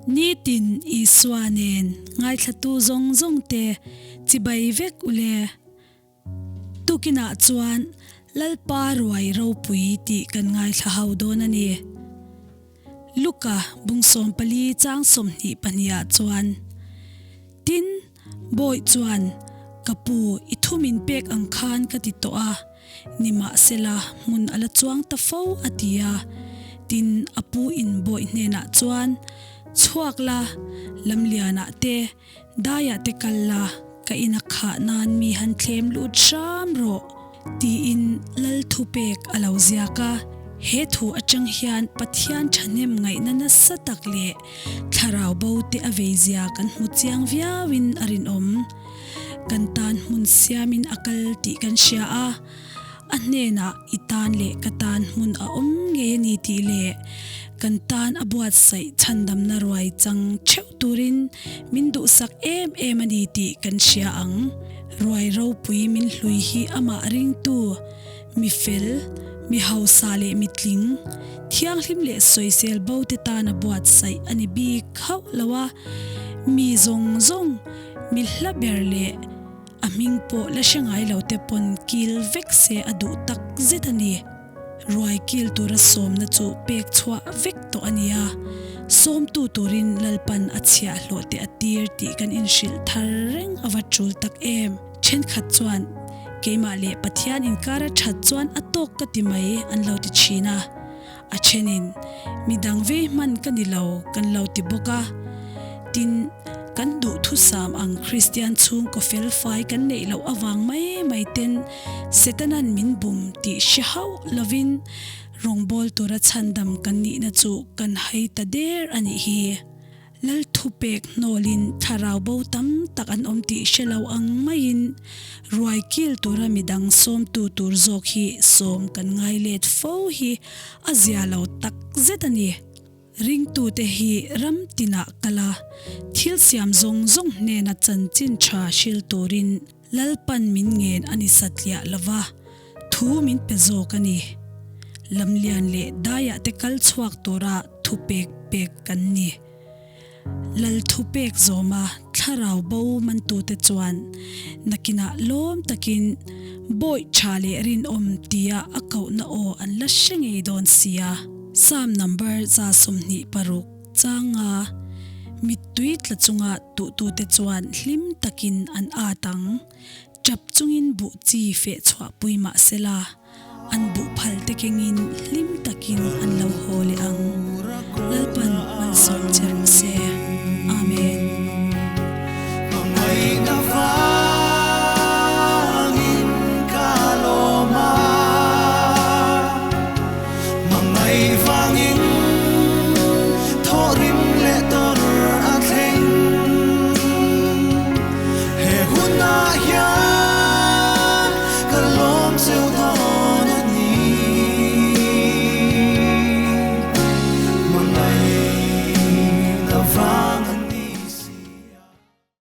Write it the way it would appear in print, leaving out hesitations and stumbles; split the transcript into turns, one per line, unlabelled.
Nitin Isua nen ngaithlatu zawng zawng te chibai vek ule. Tukinah chuan Lalpa ruai ropui tih kan ngaithla ho dawn a ni. Luka bung 14 chang 22 ah chuan, Tin, Bawi chuan, Ka pu, i thu min pek ang khan ka ti tawh a, nimahsela hmun a la chuang ta fo, a ti a. Tin, a pu in Bawi hnenah chuan, Chhuak la, lamlianah te, Daiah te kal la, ka in a khah nan mi han thlem lut hram rawh, tiin Lal thupek a lo ziak a. He thu atang hian Pathian thahnem ngaihna nasa tak leh thlarau bo te a vei zia kan hmu chiang viauin a rinawm. Kan tan hmun siamin a kal tih kan hria a. A hnenah i tan leh ka tan hmun a awm ngei a ni tih leh kan tan a buatsaih chhandamna ruai chang theuh turin min duhsak em em a ni tih kan hria ang. Ruai ropui min hlui hi amah ringtu, mi fel, mi hausa leh mi tling, thianghlim leh sawisel bo te tan a buatsaih a ni bik hauh lo a, mi zawng zawng, mi hla ber leh A hming pawh la hre ngai lo te pawn kil vek se a duh tak zet a ni. Ruai kil tura sawmna chu pek chhuah vek tawh a nia. Sawmtu turin Lalpan a chhiah hlawh te a tir tih kan inhrilh thar reng a va tul tak em. Thenkhat chuan, Keimah leh Pathian inkar a that chuan a tawk ka ti mai an lo ti thin a. A thenin, Midang vei hman ka ni lo kan lo ti bawk a. Tin, kan duhthusam ang Kristian chhungkaw fel fai kan neih loh avang mai mai ten Setana'n min bum tih hre hauh lovin rawngbawl tura chhandam kan nihna chu kan hai ta der a nih hi. Lal thupek hnawlin thlarau bo tam tak an awm tih hre lo ang maiin ruai kil tura midang sawmtu tur zawk hi sawm kan ngai let fo hi a zia lo tak zet a ni. Ringtute hi ram tinah kal a, thil siam zawng zawng hnena chanchin tha hril turin Lalpan min ngen a ni satliah lova, thu min pe zawk a ni. Lamlian leh daiah te kal chhuak tura thu pek pek kan ni. Lal thu pek zawma thlarau bo mantute chuan nakinah lawm takin Bawi tha leh rinawm tia a kohna aw an la hre ngei dawn sia. Psalm number 26 changa mittui tla chunga tuhtute chuan hlim takin an at ang. Tap chungin buh chi feh chhuahpui mah sela, an buh phal te kengin hlim takin an lo haw leh ang. Lalpan malsawm.